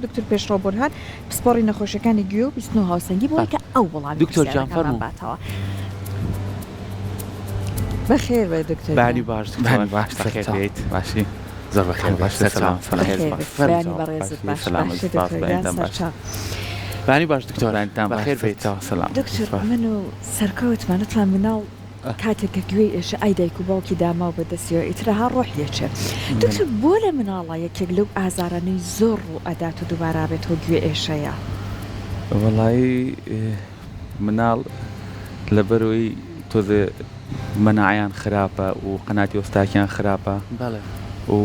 دکتۆر پێشڕەو بورهان پسپۆڕی نەخۆشیەکانی گوێ و بیستن و هاوسەنگی بۆ کە ئەو وەڵامی دکتۆر گیان پرسیارەکانمان فەرموو. باتەوە. بەخێر بێ دکتۆر بەیانی گیان. باش دکتۆر بەیانی باش بەخێر سەرچاو بێیت. باشی زۆر بەخێر بێیت باش سەرچاو سەرچاو بەخێر بەخێر بێیت بێت. فەرموو بەیانی چاوە. بەڕێزت باشی باش سەلامەت باشی سپاس دکتۆر گیان بەیانتان باش. سەرچاو. بەیانی باش دکتۆر بەیانتان باش بەخێر بێیت. سەرچاو سەلامەت دکتۆر سپاس. من و سەرکەوتمان وتمان مناڵ کاتێک کە گوێی ئێشە ئای دایک و باوکی داماو بە دەستیەوە ئیتر ها ڕۆحی ئەچێ. دکتۆر بۆ لە مناڵا یەکێک لەو ئازارانەی زۆر ڕوو ئەدات و دووبارە ئەبێتەوە گوێ ئێشەیە؟ وەڵایی مناڵ لەبەرئەوەی تۆزێ مەناعەیان خراپە و قەناتی ئۆستاکیان خراپە و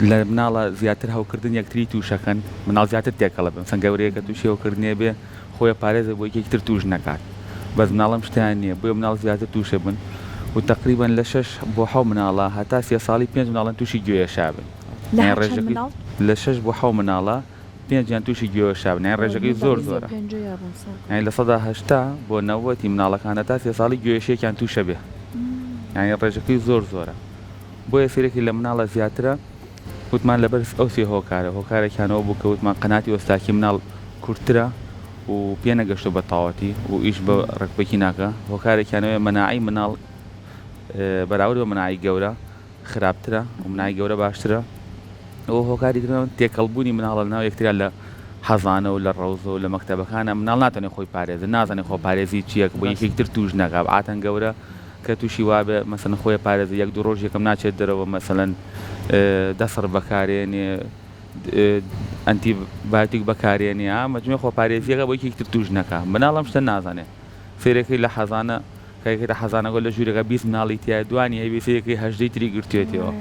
لە مناڵە زیاتر هەوکردن یەکتری تووشەکەن مناڵ زیاتر تێکەڵە بن سەن گەورەیەکە تووشی هەوکردنێ بێ خۆی ئەپارێزێ بۆ یەکێکی تر توش نەکات بەس مناڵ ئەم شتەیان نیە بۆیە مناڵ زیاتر توشە بن و تەقریبەن لە شەش بۆ حەو مناڵە هەتا سێ ساڵی پێنج مناڵن توشی گوێیەشا بن لە یانی هەر چەند ڕێژەکەی مناڵ؟ لە شەش بۆ حەو مناڵە پێنجیان توشی گوێیەشا بن یانی وەی ڕێژەکەی من بە زۆر ڕیزی زۆرە پێنجەیا بووم سەرکەوت. یانی 80% بۆ 90 ی مناڵەکان هەتا سێ ساڵی گوێیەشێکیان توشە بێ یانی ڕێژەکەی زۆر زۆرە بۆیە سەیرەکی لە مناڵە زیاترە وتمان لەبەر ئەو سێ هۆکارە، هۆکارێکیان ئەوە بوو کە وتمان قەناتی ئۆستاکی مناڵ کورتترە و پێ نەگەشتووە بە تەواوەتی و ئیش بە ڕێکوپێکی ناکا، هۆکارێکیان ئەوەیە مەناعەی مناڵ بەراورد بە مەناعەی گەورە خراپترە و مەناعەی گەورە باشترە و هۆکاری تر تێکەڵبوونی مناڵە لەناو یەکترا لە حەزانە و لە ڕەوزە و لە مەکتەبەکانە مناڵ ناتوانێت خۆی پارێزێت نازانێت خۆپارێزی چییە بۆ یەکێکی تر تووش نەکا عاتەن گەورە کە توشی وابێ مەسەلەن خۆی ئەپارێزێ یەک دوو ڕۆژ یەکەم ناچێت دەرەوە مەسەلەن دەسڕ بەکارێنێ ئەنتی بایۆتیک بەکارێنێ ئا مەجموعی خۆپارێزیەکە بۆ یەکێکی تر توش نەکا مناڵ ئەم شتە نازانێ سەیرەکەی لە حەزانە کە حەزانەکە لە ژوورەکە 20 مناڵی تایە دوانی هەبێ سەیرەکەی هەژدەی تری گرتوێتەوە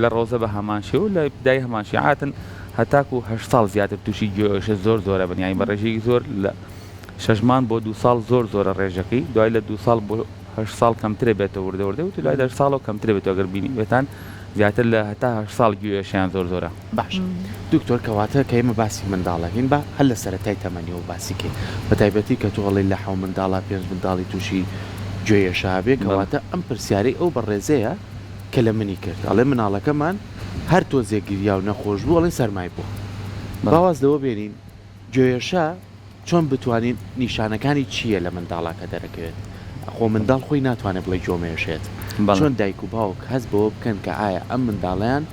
لە ڕۆزە بە هەمان شێوە لە دای هەمان شێ عاتن هەتاکو هەشت ساڵ زیاتر تووشی گوێشە زۆر زۆرە بن یانی بە ڕێژەیەکی زۆر لە شەش مانگ بۆ دوو ساڵ زۆر زۆرە ڕێژەکەی دوای لە دوو ساڵ بۆ هەشت ساڵ کەمترە بێتەوە وردە وردە و دوای لە هەشت ساڵەوە کەمترە بێتەوە گەر بینیبێتان زیاتر لە هەتا هەشت ساڵ گوێ ئێشەیان زۆر زۆرە. باشە دکتۆر کەواتە کە ئێمە باسی منداڵەکەین با هەر لە سەرەتای تەمەنیەوە باسی کەین بە تایبەتی کە تۆ ئەڵێی لە حەو منداڵا پێنج منداڵی توشی گوێ ئێشە ئەبێ بەڵێ. کەواتە ئەم پرسیارەی ئەو بەڕێزەیە کە لە منی کرد ئەڵێ مناڵەکەمان هەر تۆزێک گریا و نەخۆش بوو ئەڵێن سەرمای بووە با بەڵێ. واز لەوە بێنین گوێیەشە چۆن بتوانین نیشانەکانی چییە لە منداڵا کە دەرەکەوێت؟ خۆ منداڵ خۆی ناتوانێت بڵێ گوێم ئێشێت. بەڵێ. چۆن دایک و باوک هەست بەوە بکەن کە ئایا ئەم منداڵەیان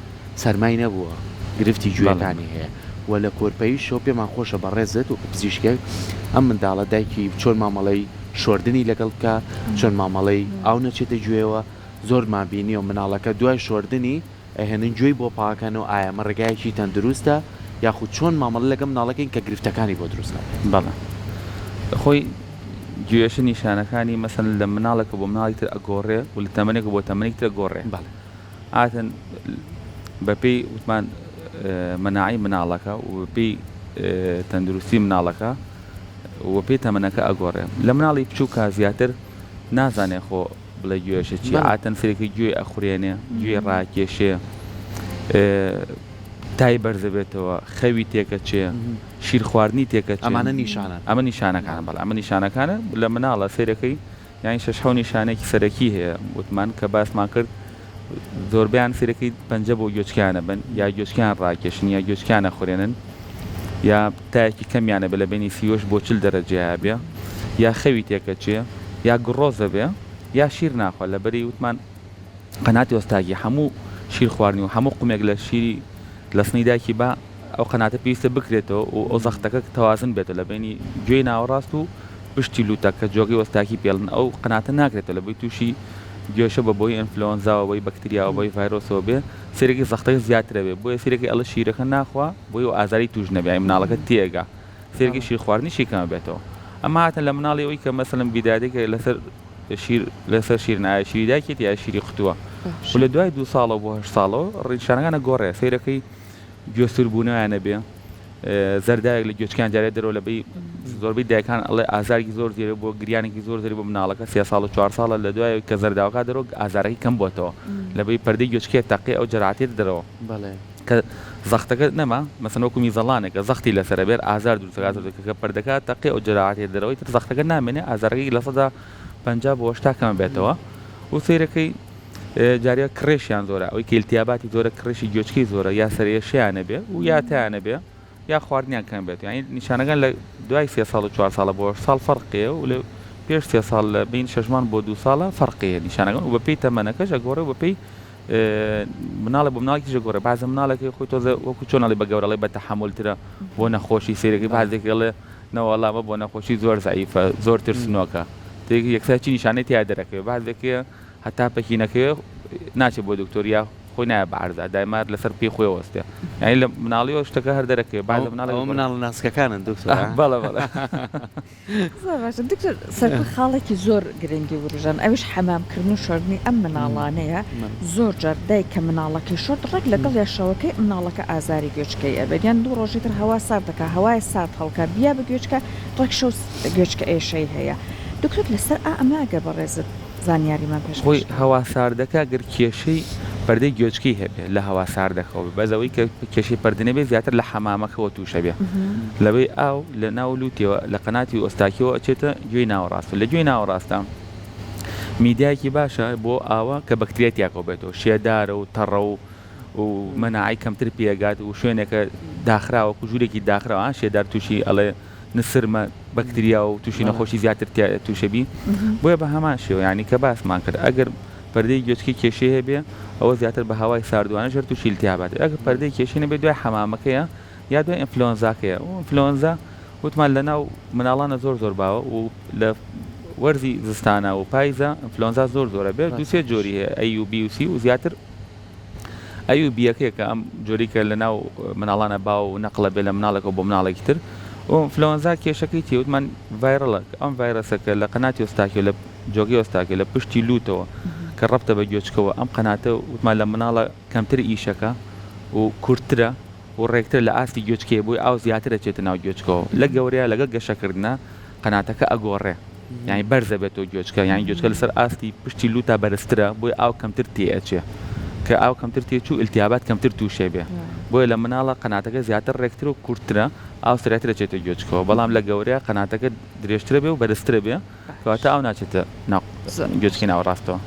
سەرمای نەبووە، گرفتی بەڵێ. گوێیەکانی هەیە و لە کۆرپەیشەوە پێمان خۆشە بەڕێزت وەکو پزیشکێک ئەم منداڵە دایکی چۆن مامەڵەی شۆردنی لەگەڵ بکا، چۆن مامەڵەی ئاو نەچێتە گوێیەوە، زۆرمان بینیوە مناڵەکە دوای شۆردنی ئەهێنن گوێی بۆ پاکەن و ئایا ئەمە ڕێگایەکی تەندروستە یاخود چۆن مامەڵە لەگەڵ مناڵەکەین کە گرفتەکانی بۆ دروست نەبێت؟ بەڵێ خۆی گوێشە نیشانەکانی مەسەلەن لە مناڵێکە بۆ مناڵی تر ئەگۆڕێ و لە تەمەنێکە بۆ تەمەنێکی تر ئەگۆڕێ بەڵێ. عادەتەن بەپێی وتمان مەناعەی مناڵەکە و بەپێی تەندروستی مناڵەکە و بەپێی تەمەنەکە ئەگۆڕێ لە مناڵی بچووکا زیاتر نازانێ خۆ بڵێ گوێشە چیە بەڵێ. عادەتەن سەرێکی گوێی ئەخورێنێ گوێی ڕاکێشێ تای بەرزەبێتەوە خەوی تێکەچێ شیر خواردنی تێکەچێ ئەمانە نیشانەن. ئەمە نیشانەکانە بەڵێ ئەمە نیشانەکانە لە مناڵە سەیرەکەی یانی شەش حەو نیشانەیەکی سەرەکی هەیە وتمان کە باسمان کرد زۆربەیان سەیرەکەی پەنجە بۆ گوێچکەیان ئەبەن یا گوێچکەیان ڕاکێشن یا گوێچکەیان ئەخورێنن یا تایەکی کەمیان ئەبێ لە بەینی 38 بۆ 40 دەرەجەیا بێ یا خەوی تێکەچێ یا گڕۆزە بێ یا شیر ناخوا لەبەری وتمان قەناتی ئۆستاگی هەموو شیر خواردنی و هەموو قومێک لە شیری لە سنی دایکی با ئەو قەناتە پێویستە بکرێتەوە و ئەو زەختەکە تەوازن بێتەوە لە بەینی گوێی ناوەڕاست و پشتی لوتە کە جۆگەی وەستاکی پێڵن ئەو قەناتە ناکرێتەوە لە بۆی تووشی گوێشە بە بۆی ئینفلۆنزاوە بۆی بەکتریاوە بۆی ڤایرۆسەوە بێ سێرەکی زەختەکە زیاترە بێ بۆیە سێرەکی ئەڵە شیرەکە ناخوا بۆی و ئازاری توش نەبێ یانی مناڵەکە تێگا سێرەکی شیر خواردنیشی کەمە بێتەوە ئەمە هاتن لە مناڵی ئەوی کە مەسەلەن بیدادێک لەسەر شیر لەسەر شیر نایە شیری دایکێتی یا شیری قوتووە و لە دوای دوو ساڵەوە بۆ هەشت ساڵەوە ڕیشانەکانە گۆڕێ سەیرەکەی گوێ سووربوونەوەیان نەبێ زەرداوێک لە گوێچکان جارێ دەرەوە لە بەی زۆربەی دایکان ئەڵێ ئازارێکی زۆر زیرە بۆ گریانێکی زۆر زۆری بۆ مناڵەکە سێ ساڵ و چوار ساڵە لە دوای کە زەرداوەکە دەرەوە ئازارەکەی کەم بۆتەوە لە بەی پەردەی گوێچکەیە تەقێ ئەو جەرعاتێت دەرەوە بەڵێ. کە زەختەکە نەما مەسەن وەکو میزەڵانێکە زەختی لەسەرە بێت ئازار دروست دەکات ئازار دروست کە پەردەکە تەقێ ئەو جەراعاتێت دەرەوەی تر زەختەکە نامێنێ ئازارەکەی 50% بۆ 80 کەم بێتەوە و سەیرەکەی. جارێ کڕێشیان زۆرە ئەوەی کە ئیلتیاباتی زۆرە کڕێشی گوێچکەی زۆرە یا سەرئێشەیان هەبێ و یا تایان هەبێ یا خواردنیان کەم بێت یانی نیشانەکان لە دوای سێ ساڵ و چوار ساڵە بۆ هەشت ساڵ فەرقی هەیە و لە پێش سێ ساڵ لە بین شەش مانگ بۆ دوو ساڵە فەرقی هەیە نیشانەکان و بەپێی تەمەنەکەش ئەگۆڕێ و بەپێی مناڵێک بۆ مناڵێکیش ئەگۆڕێ بەعزە مناڵێک خۆی تۆزە وەکو چۆن ئەڵێ بە گەورە ئەڵێ بە تەحەمولترە بۆ نەخۆشی سەیرەکەی بەعزێک ئەڵێ نەوەڵا ئەمە بۆ نەخۆشی زۆر زەعیفە زۆر ترسنۆکە یەکسەر چی نیشانەی تیا دەرەکەوێ بەعزێک هەیە هەتا پەکی نەکەوێ ناچێت بۆ دکتۆر یا خۆی نایە بە عەرزا دایمە هەر لەسەر پێی خۆی وەستێ یانی لە مناڵیەوە شتەکە هەر دەرەکەوێ بعد لە مناڵی ئەوە مناڵە ناسکەکانن دکتۆر ها؟ بەڵێ بەڵێ. زۆر باشە دکتۆر سەرکۆ خاڵێکی زۆر گرنگی وروژان ئەویش حەمام کردن و شۆردنی ئەم مناڵانەیە زۆر جار دایک کە مناڵەکەی شۆرد ڕێک لەگەڵ یا شەوەکەی مناڵەکە ئازاری گوێچکەی ئەبێت یان دوو ڕۆژی تر هەوا سارد دەکا هەوای سارد هەڵکا بیا بە گوێچکە ڕێک شەو گوێچکە ئێشەی هەیە دکتۆر لەسەر ئا ئەمە ئەگەر بەڕێزت زانیاریمان پێشکەش خۆی کەی. هەوا ساردەکە گەر کێشەی پەردەی گوێچکەی هەبێ لە هەوا ساردەکەوە بێ بەس ئەوەی کە کێشەی پەردە نەبێ زیاتر لە حەمامەکەوە تووشە بێ لەوەی ئاو لە ناو لووتیەوە لە قەناتی ئۆستاکیەوە ئەچێتە گوێی ناوەڕاست و لە گوێی ناوەڕاستە میدیایەکی باشە بۆ ئاوە کە بەکتریای تیا کۆبێتەوە شێدارە و تەڕە و و مەناعەی کەمتر پێگات و شوێنێکە داخراوە وەکو ژوورێکی داخراوە شێدار تووشی ئەڵێ نسرمە بەکتریا و تووشی نەخۆشی زیاتر تووشەبی بۆیە بە هەمان شێوە یانی کە باسمان کرد ئەگەر پەردەی گوێچکەی کێشەی هەبێ ئەوە زیاتر بە هەوای ساردوانەش هەر تووشی التهابات ئەگەر پەردەی کێشەی نەبێ دوای حەمامەکەیە یا دوای ئینفلۆنزاکەیە و ئینفلۆنزا وتمان لە ناو مناڵانە زۆر زۆر باوە و لە وەرزی زستانە و پایزە ئینفلۆنزا زۆر زۆرە بێ دوو سێ جۆری هەیە A و B و C و زیاتر A و B یەکەیە کە ئەم جۆری کە لە ناو مناڵانە باو و نەقڵە بێ لە مناڵێکەوە بۆ مناڵێکی تر و ئینفلۆنزا کێشەکەی چیە وتمان viral ە ئەم ڤایرەسە کە لە قەناتی ئۆستاکیۆ لە جۆگەی ئۆستاکیۆ لە پشتی لوتەوە کە ڕەبتە بە گوێچکەوە ئەم قەناتە وتمان لە مناڵە کەمتر ئیشەکە و کورتترە و ڕێکترە لە ئاستی گوێچکەیە بۆی ئاو زیاتر ئەچێتە ناو گوێچکەوە لە گەورەیە لەگەڵ گەشەکردنا قەناتەکە ئەگۆڕێ یانی بەرزە بێتەوە گوێچکە یانی گوێچکە لەسەر ئاستی پشتی لوتا بەرزترە بۆیە ئاو کەمتر تێ ئەچێ کە ئاو کەمتر تێ چوو ئیلتیابات کەمتر تووشێ بێ بۆیە لە مناڵە قەناتەکە زیاتر ڕێکتر و کورتترە ئاو سرعتر ئەچێتە گوێچکەوە بەڵام لە گەورەیە قەناتەکە درێژترە بێ و بەرزترە بێ کەواتە ئاو ناچێتە ناو گوێچکەی ناوەڕاستەوە.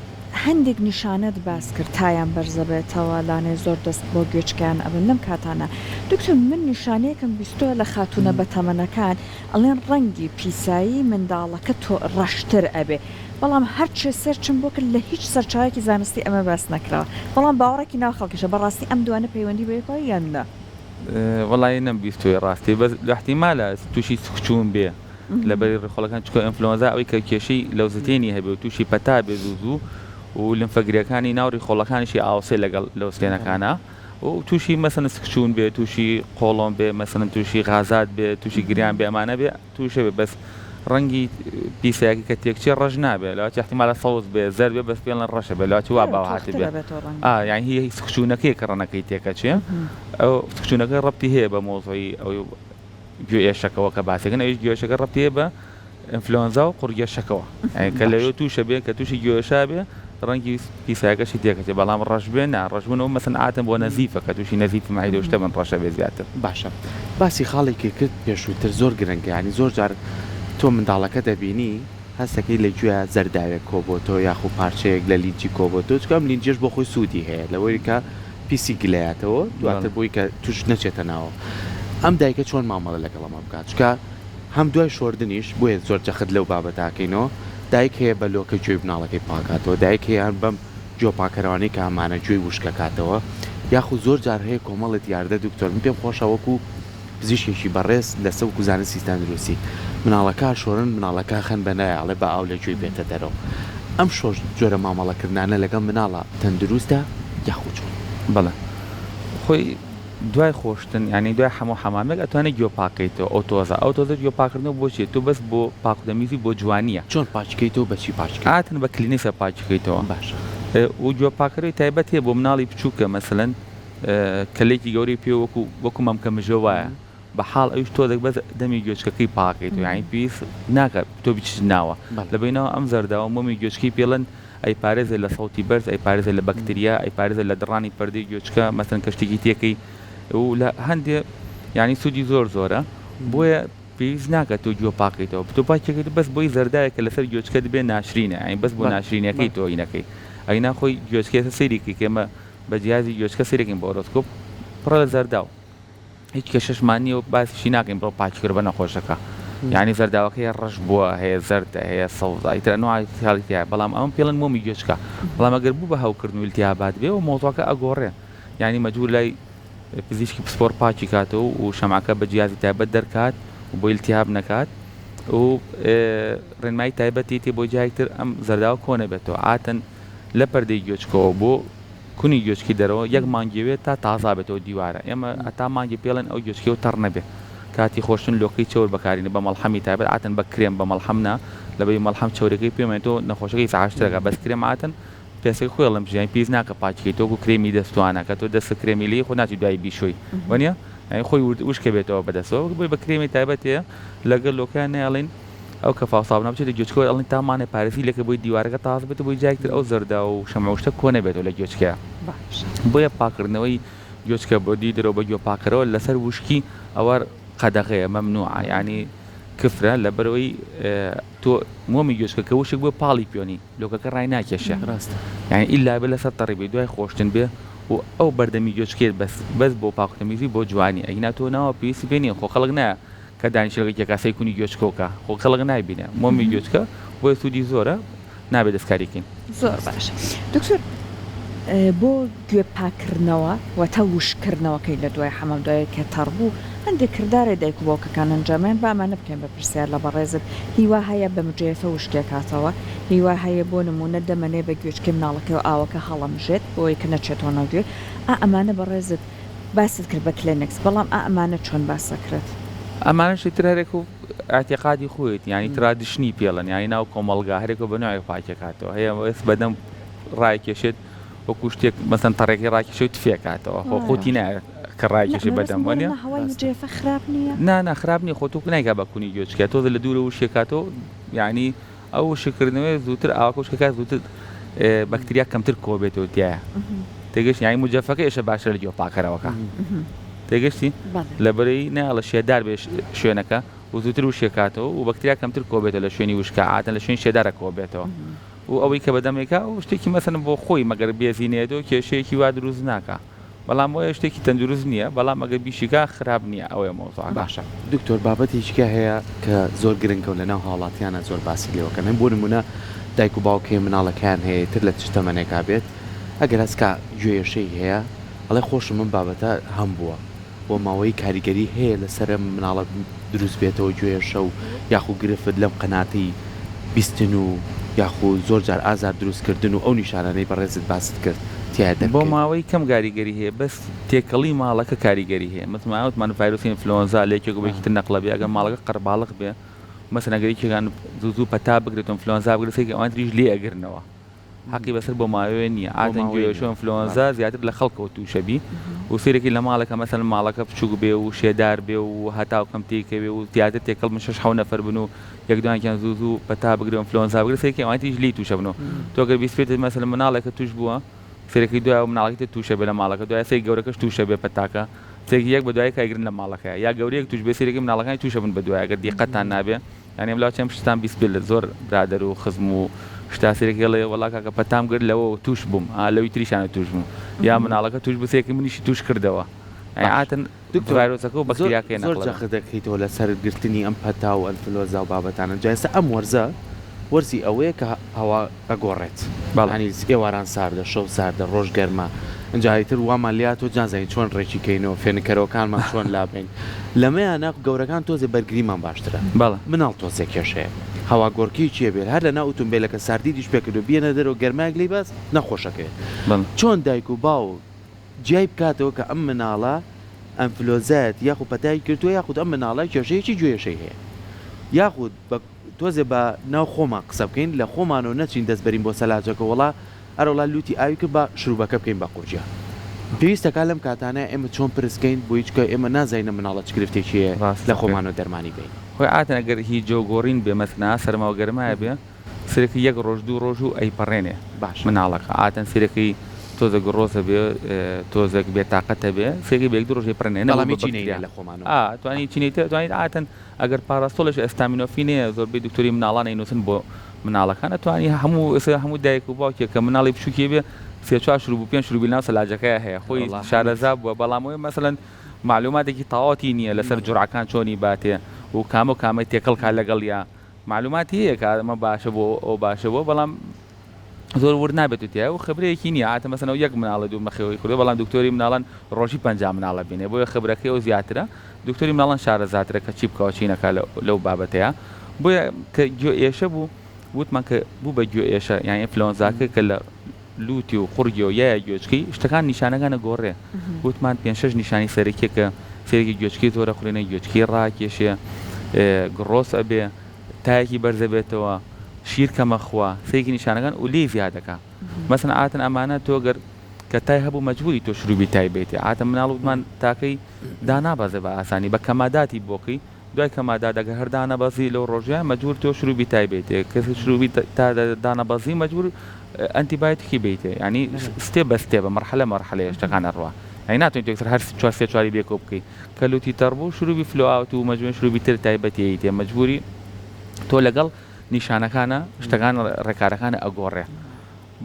هەندێک نیشانەت باس کرد تایان بەرزەبێتەوە لانەیە زۆر دەست بۆ گوێچکەیان ئەبەن لەم کاتانە دکتۆر من نیشانەیەکم بیستوە لە خاتونە بەتەمەنەکان ئەڵێن ڕەنگی پیسایی منداڵەکە تۆ ڕەشتر ئەبێ بەڵام هەرچێ سێرچم بۆ کرد لە هیچ سەرچاوەیەکی زانستی ئەمە باس نەکراوە بەڵام باوەڕێکی ناو خەڵکیشە بەڕاستی ئەم دوانە پەیوەندی بەیەکەوە یان نا؟ وەڵایی نەمبیستووە ڕاستی بەس ئیحتیمالە تووشی سکچوون بێ لەبەری ڕیخۆڵەکان چونکە ئینفلۆنزا ئەوەی کە کێشەی لەوزتێنی هەبێ و تووشی پەتا بێ زوو زوو و لمفەگرێکانی ناو ڕیخۆڵەکانیشی ئاوسێ لەگەڵ لەوزتێنەکانا و تووشی مەسەن سکچوون بێ تووشی قۆڵۆن بێ مەسەن تووشی غازات بێ تووشی گریان بێ ئەمانە بێ تووشە بێ بەس ڕەنگی پیسایەکە کە تێکچێ ڕەش نابێ لەوەچ احتیمالە سەوز بێ زەرد بێ بەس پێڵێن ڕەشە بێ لەوەچ وا باو هاتبێ ئا یانی هی سکچوونەکەیە کە ڕەنەکەی تێکەچێ ئەو سکچوونەکە ڕەبتی هەیە بە مۆزۆی ئەوی گوێ ئێشەکەوە کە باسێکن ئەویش گوێشەکە ڕەبتی هەیە بە ئینفلۆنزا و قوڕگێشەکەوە کە لەوێ تووشە بێ کە تووشی گوێشا بێ ڕەنگی پیسایەکەشی تێکەچێ بەڵام ڕەش بێ نا ڕەشبوونەوە مەسەن عادەتەن بۆ نەزیفە کە تووشی نەزیف مەعیدە و شتە بن ڕەشە بێ زیاتر. باشە باسی خاڵێکی کرد پێشووتر زۆر گرنگە یانی زۆر جار تۆ منداڵەکە دەبینی هەستەکەی لە گوێیا زەرداوێک کۆبۆتەوە یاخو پارچەیەک لە لینجی کۆبۆتەوە چونکە ئەم لینجەش بۆ خۆی سوودی هەیە لەوەی کە پیسی گلەیاتەوە دواتر بۆی کە توش نەچێتە ناوە ئەم دایکە چۆن مامەڵە لەگەڵ ئەمە بکات چونکە هەم دوای شۆردنیش بۆیە زۆر جەخت لەو بابەتە ئەکەینەوە دایک هەیە بە لۆکە گوێی مناڵەکەی پاکاتەوە دایک هەیە هەر بەم گوێ پاکەرەوانەی کە هەمانە گوێی وشکەکاتەوە یاخود زۆر جار هەیە کۆمەڵێ دیاردە دکتۆر من پێم خۆشە وەکو پزیشکێکی بەڕێز لەسە وەکو زانستی تەندروستی مناڵەکە ئەشۆرن مناڵەکە ئەخەن بە نایە ئەڵێ بە ئاو لە گوێی بێتە دەرەوە ئەم شۆش جۆرە مامەڵەکردنانە لەگەڵ مناڵا تەندروستە یاخود چۆن؟ بەڵێ خۆی دوای خۆشتن یانی دوای حەموو حەمامێک ئەتوانی گوێ پاکەیتەوە ئەو تۆزە ئەو تۆزە گوێ پاکردنەوە بۆ چیە تۆ بەس بۆ پاک و تەمیزی بۆ جوانیە. چۆن پاکی کەیتەوە بە چی پاکی کەیتەوە؟ عادەتەن بە کلینکسە پاکی کەیتەوە. باشە. و گوێ پاکەرەوەی تایبەت هەیە بۆ مناڵی بچووکە مەسەلەن کەلێکی گەورەی پێ وەکو وەکو مەمکە مژە وایە بە حاڵ ئەویش تۆزێک بەس دەمی گوێچکەکەی پاکەیتەوە یانی پێویست ناکات تۆ بچیت ناوە لە بەینەوە ئەم زەرداوە مۆمی گوێچکەی پێڵێن ئەیپارێزێ لە سەوتی بەرز ئەیپارێزێ لە بەکتریا ئەیپارێزێ لە دڕانی پەردەی گوێچکە مەسەن کە شتێکی تێکەی و لە هەندێ یانی سوودی زۆر زۆرە بۆیە پێویست ناکات تۆ گوێ پاکەیتەوە تۆ پاکێکەیت بەس بۆی زەردایە کە لەسەر گوێچکەت بێ ناشرینە یانی بەس بۆ ناشرینەکەی تۆ ئینەکەی. ئەگینا خۆی گوێچکە ئێستا سەیری کەی کە ئێمە بە جیهازی گوێچکە سەیرەکەین بە ئۆرۆسکۆپ پڕە لە زەرداو هیچ کێشەشمان نییە و باسیشی ناکەین بڕۆ پاکی کردە بە نەخۆشەکە یعنی زەرداوەکە هەیە ڕەش بووە هەیە زەردە هەیە سەوزە ئیتر ئەنواع خیاڵی تیایە بەڵام ئەمە پێڵن مۆمی گوێچکە بەڵام ئەگەر بوو بە هەوکردن و التهابات بێ و مۆزوعەکە ئەگۆڕێ یعنی مەجبور لای پزیشکی پسپۆڕ پاکی کاتەوە و شەمعەکە بە جیازی تایبەت دەرکات و بۆ التهاب نەکات و ڕێنمایی تایبەتی تێ بۆ جایەک تر ئەم زەرداوە کۆ نەبێتەوە عاتەن لە پەردەی گوێچکەوە بۆ کونی گوێچکی دەرەوە یەک مانگی وێ تا تازا بێتەوە دیوارە ئێمە هەتا مانگی پێڵێن ئەو گوێچکەوە تەڕ نەبێ کاتی خۆشتن لۆکەی چەور بەکارینە بە مەڵحەمی تایبەت عاتەن بە کرێم بە مەڵحەم نا لەبەری مەڵحەم چەورەکەی پێمێنێتەوە نەخۆشەکەی ئیزعاجترەکا بەس کرێم عاتەن پێستەکە خۆی ئەڵێم ژیانی پێویست ناکە پاکی کەی تۆ وەکو کرێمی دەستوانە کە تۆ دەستت کرێمی لێی خۆ ناچی دوایی بیشۆی وەنیە یانی خۆی ورد وشکە بێتەوە بەدەستەوە بۆیە بە کرێمی تایبەت هەیە لەگەڵ لۆکەیان نایەڵین ئەو کەفا و سابونە بچێتە گوێچکەوە ئەڵێن تا مانێ پارێزی لێکە بۆی دیوارەکە تازە بێتەوە بۆی جارێکی تر ئەو زەردە و شەمع و شتە کۆ نەبێتەوە لە گوێچکەیا باشە. بۆیە پاکردنەوەی گوێچکە بۆ دی درەوە بە گوێ پاکەرەوە لەسەر وشکی ئەوە قەدەغەیە مەمنوعە یانی کفرە لەبەرئەوەی تۆ مۆمی گوێچکە کە وشک بووە پاڵی پێنی لۆکەکە ڕای ناکێشێ ڕاستە. یانی ئیلا بێ لەسەر تەڕی بێ دوای خۆشتن بێ و ئەو بەردەمی گوێچکەیەت بەس بەس بۆ پاکوتەمیزی بۆ جوانی ئەگینا تۆ ناوە پێویستی پێ نیە خۆ خەڵک نایە کە دانیشێ لەگەڵ کێکا سەی کونی گوێچکەوکە خۆ خەڵک نایبینێ مۆمی گوێچکە بۆیە سوودی زۆرە نابێ دەستکاری کەین. زۆر باشە دکتۆر بۆ گوێ پاکردنەوە واتە وشککردنەوەکەی لە دوای حەمام دوای کە تەڕ بوو هەندێک کردارێ دایک و باوکەکان ئەنجامیان با ئەمانە بکەین بە پرسیار لە بەڕێزت هیوا هەیە بە مجێفە وشکێکاتەوە هیوا هەیە بۆ نموونە دەمەنێ بە گوێچکەی مناڵەکەی و ئاوەکە هەڵەمژێت بۆی کە نەچێتەوە ناو گوێ ئا ئەمانە بەڕێزت باست کرد بە کلێنکس بەڵام ئا ئەمانە چۆن باس ئەکرێت؟ ئەمانەش ئیتر هەرێک و ئیعتیقادی خۆیەتی یانی tradition ی پێڵن یانی ناو کۆمەڵگا هەرێکە بە نوعێک پاکێکاتەوە هەیە ئێس بەدەم ڕایکێشێت وەکو شتێک مەسەن تەڕێکی ڕاکێشێ و تفێکاتەوە خۆ قوتی نایە کە ڕایکێشێ بەدەم وانە هەوای مجێفە خراپ نییە؟ نا نا خراپ نییە خۆ تۆ نایکا بە کونی گوێچکە تۆزە لە دوورە وشێکاتەوە یانی ئەو وشککردنەوەی زووتر ئاوەکە وشکەکە زووتر بەکتریا کەمتر کۆبێتەوە تایە تێگەشتی یانی مجەفەکە ئێشە باشترە لە گوێ پاکەرەوەکە تێگەشتی لەبەرەی نایەڵە شێدار بێ شوێنەکە و زووتر وشێکاتەوە و بەکتریا کەمتر کۆبێتەوە لە شوێنی وشکە عادەتەن لە شوێنی شێدارە کۆبێتەوە و ئەوەی کە بەدەمێکە و شتێکی مەسەن بۆ خۆی مەگەر بێزی نێتەوە کێشەیەکی وا دروست ناکا بەڵام وایە شتێکی تەندروست نییە بەڵام ئەگەر بیشیکا خراپ نییە ئەوەیە مەوزوعەکە. باشە دکتۆر بابەتێکی کە هەیە کە زۆر گرنگە و لەناو هاوڵاتیانا زۆر باسی لێوە کەن بۆ نمونە دایک و باوک هەیە مناڵەکەیان هەیە ئیتر لە چ تەمەنێکا بێت ئەگەر هەست کا گوێیەشەی هەیە ئەڵێ خۆشم ئەم بابەتە هەم بووە بۆ ماوەیی کاریگەری هەیە لەسەر ئەم مناڵە دروست بێتەوە گوێیەشە و یاخو گرفت لەم قەناتەی بیستن و یاخو زۆر جار ئازار دروست کردن و ئەو نیشانانەی بەڕێزت باست کرد تیایا بۆ دەربکەوێت. ماوەی کەم گاریگەری هەیە بەس تێکەڵی ماڵەکە کاریگەری هەیە مەسەلەن وتمان ڤایرۆسی ئینفلۆنزا لە یەکێک بۆ یەکی تر نەقڵە بێ ئەگەر ماڵەکە قەرباڵغ بێ مەسەلەن ئەگەر یەکێکان زوو زوو پەتا بگرێت و ئینفلۆنزا بگرێت سەیرکە ئەوانی تریش لێ ئەگرنەوە. حەقی بەسەر بۆ ماوەیە نییە عادەن گوێ ئەنفلۆنزا زیاتر لە خەڵکەوە تووشە بی و سەیرەکی لە ماڵێکە مەسەلەن ماڵەکە بچووک بێ و شێدار بێ و هەتاو کەم تێکەوێ و زیاتر تێکەڵ بن شەش حەو نەفەر بن و یەک دوانکیان زوو زوو پەتا بگرێ و ئەنفلۆنزا بگرێ سەیرەکی ئەوانی تریش لێی تووشە بن و تۆ گەر بیستبێتت مەسەلەن مناڵێکە تووش بووە سەیرەکی دوای مناڵەکەی تر تووشە بێ لە ماڵەکە دوای سەیری گەورەکەش تووشە بێ پەتاکە سەیرەکی یەک بە دوای یەک ئەیگرن لە ماڵەکەیا یا گەورەیەک تووش بێ سەیرەکی مناڵەکانی تووشە بن بە دوای ئەگەر دیقەتتان نابێ یانی ئەم لاوچەم شتان بیستبێ لە زۆر برادەر و خزم و شتا سەیرەکەی ئەڵێ وەڵا کاکە پەتام گرت لەوەوە تووش بووم ئا لەوی تریشانە تووش بووم یا مناڵەکە تووش بوو سەیرەکەی منیشی تووش کردەوە یانی باش عادەتەن دکتۆر ڤایرۆسەکە و زۆر بەکتریاکەی زۆر نەقڵەبێ. جەخت دەکەیتەوە لەسەر گرتنی ئەم پەتا و ئەنفلۆزا و بابەتانە جا ئێستا ئەم وەرزە وەرزی ئەوەیە کە هەوا ئەگۆڕێت بەڵێ. یانی ئێواران ساردە شەو ساردە ڕۆژ گەرمە ئینجا ئیتر وامان لێهاتووە نازانین چۆن ڕێکی کەینەوە فێنککەرەوەکانمان چۆن لابەین لەمەیانا گەورەکان تۆزێ بەرگریمان باشترە بەڵێ. مناڵ تۆزێ کێشەیە هەواگۆڕکێی بێت هەر لەناو ئوتومبێلەکە ساردی دیش پێکردوە بیەنە دەرەوە گەرمایەک لێی باس نەخۆشەکەوێت بەڵێ. چۆن دایک و باوک جیای بکاتەوە کە ئەم مناڵە ئەنفلۆزایەتی یاخود پەتای گرتووە یاخود ئەم مناڵە کێشەیەکی گوێیەشەی هەیە یاخود بە تۆزێ بە ناو خۆمان قسە بکەین لە خۆمانەوە نەچین دەست بەرین بۆ سەلاجەکە وەڵا ئەرەوڵا لوتی ئاوی کرد با شروبەکە بکەین بە قورجیا پێویستە کا لەم کاتانە ئێمە چۆن پرس کەین بۆی چکە ئێمە نازانین ئەم مناڵە چ گرفتێکی هەیە ڕاستە لە کە خۆمانەوە دەرمانی بەین. خۆی عادەتەن ئەگەر هی جەو گۆڕین بێ مەسەلەن سەرما و گەرمایە بێ سەیرەکەی یەک ڕۆژ دوو ڕۆژ و ئەیپەڕێنێ باشە. مناڵەکە عادەتەن سەیرەکەی تۆزێک گڕۆزە بێ تۆزێک بێتاقەتە بێ سەیرەکەی بە یەک دوو ڕۆژ ئەیپەڕێنێ نەبوو بەڵام بە هیچی نەینە بەکتریا لە خۆمانەوە. ئا توانی چینەی تر توانیت عادەتەن ئەگەر پاراستۆڵیش ئەستامینۆفین هەیە زۆربەی دکتۆری مناڵان ئەینوسن بۆ. مناڵەکان ئەتوانی هەموو ئێستا هەموو دایک و باوکێک کە مناڵی بچووکی بێ سێ چوار شروب و پێنج شروبی لەناو سەلاجەکەیا هەیە خۆی شارەزا بووە بەڵام ئەوەی مەسەلەن مەعلوماتێکی تەواوەتی نییە لەسەر جورعەکان چۆنی باتێ و کامە و کامەی تێکەڵ کا لەگەڵیا مەعلوماتی هەیە کە ئەمە باشە بۆ ئەو باشە بۆ بەڵام زۆر ورد نابێت و تیا و خبرەیەکی نییە عاتە مەسەن ئەو یەک مناڵە دوو مەخێوی کردووە بەڵام دکتۆری مناڵان ڕۆژی 50 مناڵە بینێ بۆیە خبرەکەی ئەو زیاترە دکتۆری مناڵان شارەزاترە کە چی بکەوە چی نەکا لەو بابەتەیە بۆیە کە گوێ ئێشە بوو وتمان کە بوو بە گوێ ئێشە یان ئینفلۆنزاکە کە لە لوتی و قوڕگی و یایە گوێچکەی شتەکان نیشانەکانە گۆڕێ وتمان پێنج شەش نیشانی سەرەکیە کە سەیرێکی گوێچکەی زۆرە خورێنە گوێچکەی ڕاکێشێ گڕۆس ئەبێ تایەکی بەرزەبێتەوە شیر کەمە خوا سەیرێکی نیشانەکان و لێی زیادەکا مەسەن عاتن ئەمانە تۆ گەر کە تای هەبوو مەجبوری تۆ شروبی تای بەیتێ عاتە مناڵ وتمان تاکەی دانابەزێ بە ئاسانی بە کەماداتی بۆکەی دوای کەمادات ئەگەر هەر دانەبەزی لەو ڕۆژەیە مەجبور تۆ شروبی تای بەیتێ کەس شروبی تا دانەبەزی مەجبور ئەنتیبایۆتیکی بەیتێ یانی step بە step ە مەرحەلە مەرحەلەیە شتەکان ئەڕوا یانی ناتوانیت یەکسەر هەر چوار سێ چواری بێکەوە بکەی کە لوتی تەڕ بوو شروبی فلۆئاوت و مەجبوری شروبی تر تایبەتی ئەیتێ مەجبوری تۆ لەگەڵ نیشانەکانە شتەکان ڕێکارەکانە ئەگۆڕێ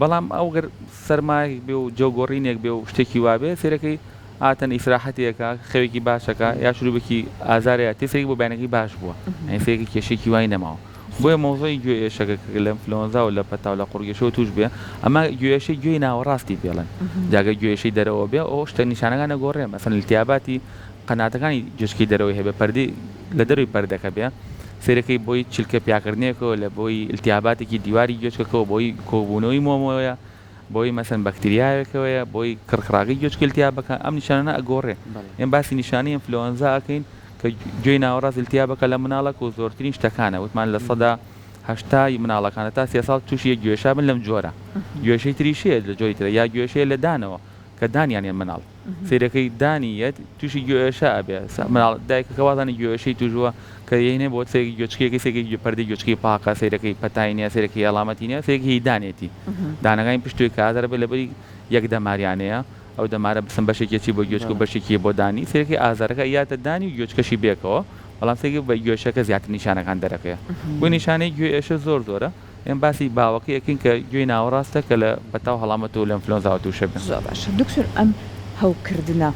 بەڵام ئەو گەر سەرمایەک بێ و جەو گۆڕینێک بێ و شتێکی وابێ سەیرەکەی ئاتەن ئیسراحەتێکە خەوێکی باشەکە یا شروبێکی ئازارەیە تێ سەیرێکی بۆ بەیانەکەی باش بووە یانی سەیرێکی کێشەیەکی وای نەماوە بۆیە مەوزوعی گوێ ئێشەکە کە لە ئینفلۆنزا و لە پەتا و لە قوڕگێشەوە توش بێ ئەمە گوێ ئێشەی گوێی ناوەڕاستی پێڵێن جا گەر گوێ ئێشەی دەرەوە بێ ئەو شتە نیشانەکان ئەگۆڕێ مەسەن التیاباتی قەناتەکانی گوێچکەی دەرەوەی هەبێ پەردەی لە دەرەوەی پەردەکە بێ سەیرەکەی بۆی چلکە پیاکردنێکەوە لە بۆی التیاباتێکی دیواری گوێچکەکەوە بۆی کۆبوونەوەی مۆمۆیە بۆی مەسەن بەکتریایەکەوەیە بۆی کڕکڕاگەی گوێچکە التیابەکە ئەم نیشانانە ئەگۆڕێ ئێمە باسی نیشانەی ئینفلۆنزا ئەکەین کە گوێی ناوەڕاست التیابەکە لە مناڵەک و زۆرترین شتەکانە وتمان 80% ی مناڵەکان تا سێ ساڵ تووشی یەک گوێشا بن لەم جۆرە گوێشەی تریش هەیە لە جۆری ترە یا گوێشەیە لە دانەوە کە دانیان یە مناڵ سەیرەکەی دانی یەت تووشی گوێشە ئەبێ مناڵ دایکەکە وازانی گوێشەی تووشووە کە یەینێ بۆ سەیرێکی گوێچکەیەکەی سەیرێکی گوێ پەردەی گوێچکەی پاکە سەیرەکەی پەتای نییە سەیرەکەی ئەڵامەتی نییە سەیرێکی هی دانێتی دانەکانی پشتوی کە ئازارە بێ لەبەری یەک دەماریانەیە ئەو دەمارە بسم بەشێکی چی بۆ گوێچکە و بەشێکی بۆ دانی سەیرەکەی ئازارەکە یاتە دانی و گوێچکەشی بێکەوە بەڵام سەیرەکەی بە گوێشەکە زیاتر نیشانەکان دەرەکەوێ بۆ نیشانەی گوێ ئێشە زۆر زۆرە ئێمە باسی باوەکەی ئەکەین کە گوێی ناوەڕاستە کە لە پەتا و هەڵامەت و لە ئینفلۆنزاوە تووشە بێ. زۆر باشە دکتۆر ئەم هەوکردنە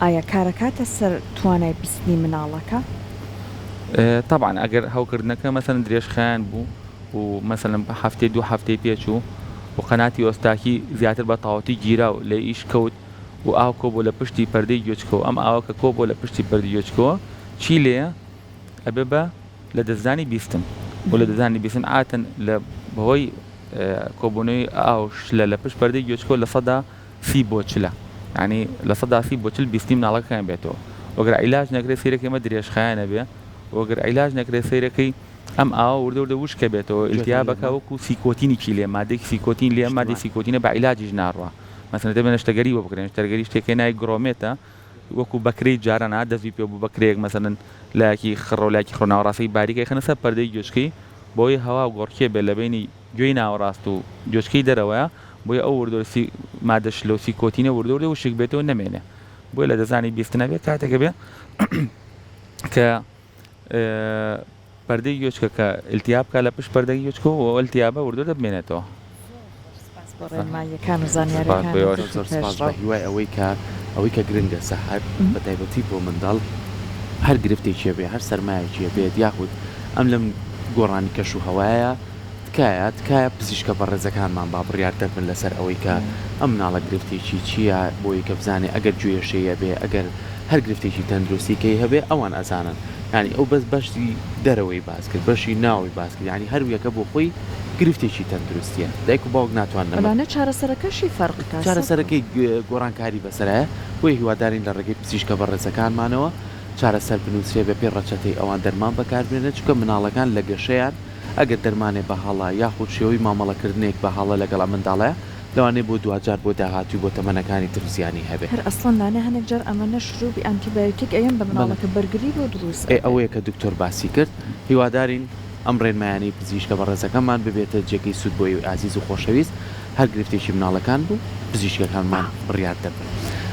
ئایا کارەکاتە سەر توانای بیستنی مناڵەکە؟ تەبعەن ئەگەر هەوکردنەکە مەسەلەن درێژخایەن بوو و مەسەلەن هەفتەی دوو هەفتەی پێچوو و قەناتی ئۆستاکی زیاتر بە تەواوەتی گیرا و لە ئیش کەوت و ئاو کۆبوو لە پشتی پەردەی گوێچکەوە ئەم ئاوە کە کۆبووە لە پشتی پەردەی گوێچکەوە چی لێیە ئەبێ بە لە دەستدانی بیستن و لە دەستدانی بیستن عادەتەن لە بەهۆی کۆبوونەوەی ئاو شلە لە پشت پەردەی گوێچکەوە 30% بۆ چلە یانی 30% بۆ 40 بیستنی مناڵەکە کەم بێتەوە وەگەر عیلاج نەکرێت سەیرەکەی ئەمە درێژخایەن ئەبێ وەگەر عیلاج نەکرێت سەیرەکەی ئەم ئاوە وردە وردە وشکە بێتەوە ئیلتیابەکە وەکو سیکۆتینێکی لێ مادەیەکی سیکۆتین لێ ئەم مادەی سیکۆتینە بە عیلاجیش ناڕوا مەسەلەن دەبێ نەشتەگەری بۆ بکرێ نەشتەرگەری شتێکە ناوی گرۆمێتە وەکو بەکرەی جاران ها دەزوی پێ بوو بەکرەیەک مەسەلەن لایەکی خڕە و لایەکی خڕە ناوەڕاستەکەی باریکە ئەیخەنە سەر پەردەی گوێچکەی بۆی هەوا گۆڕکێ بێ لە بەینی گوێی ناوەڕاست و گوێچکەی دەرەوەیە بۆیە ئەو وردە سی مادە شلە و سیکۆتینە وردە وردە وشک بێتەوە نەمێنێ بۆیە لە دەستدانی بیستنە بێ کاتێکە بێ کە پەردەی گوێچکە کە التیاب کا لە پشت پەردەی گوێچکەوە و التیابە وردە وردە بمێنێتەوە. زۆر زۆر سپاس بۆ ڕێنماییەکان و زانیاریەکانت زۆر زۆر سپاس بە هیوای ئەوەی کە ئەوەی کە گرنگە سەحەر بە تایبەتی بۆ منداڵ هەر گرفتێکی هەبێ هەر سەرمایەکی هەبێت یاخود ئەم لەم گۆڕانی کەش و هەوایە تکایە تکایە پزیشکە بەڕێزەکانمان با بڕیاردەر بن لەسەر ئەوەی کە ئەم مناڵە گرفتێکی چییە بۆی کە بزانێ ئەگەر گوێیەشەی هەبێ ئەگەر هەر گرفتێکی تەندروستی کەی هەبێ ئەوان ئەزانن یانی ئەو بەس بەشی دەرەوەی باس کرد بەشی ناوەوەی باس کرد یانی هەر یەکە بۆ خۆی گرفتێکی تەندروستیە دایک و باوک ناتوانن ئەمە لەوانەیە چارەسەرەکەشی فەرق کا چارەسەرەکەی گۆڕانکاری بەسەرایە بۆیە هیوادارین لە ڕێگەی پزیشکە بەڕێزەکانمانەوە چارەسەر بنوسرێ بەپێی ڕەچەتەی ئەوان دەرمان بەکاربێنرێت چونکە مناڵەکان لە گەشەیان ئەگەر دەرمانێ بە هەڵە یاخود شێوەی مامەڵەکردنێک بە هەڵە لەگەڵ ئەم منداڵەیە لەوانەیە بۆ دواجار بۆ داهاتووی بۆ تەمەنەکانی تر زیانی هەبێ. هەر ئەسڵەن لانە هەنێک جار ئەمەنە شروبی ئانتیبایۆتیک ئەیەن بە بەڵێ. مناڵەکە بەرگری بۆ دروست ئێ ئەبێ. ئەوەیە کە دکتۆر باسی کرد. هیوادارین ئەم ڕێنمایانەی پزیشکە بەڕێزەکەمان ببێتە جێگەی سوود بۆ ئێوەی ئازیز و خۆشەویست. هەر گرفتێکی مناڵەکان بوو پزیشکەکانمان بڕیار دەبن.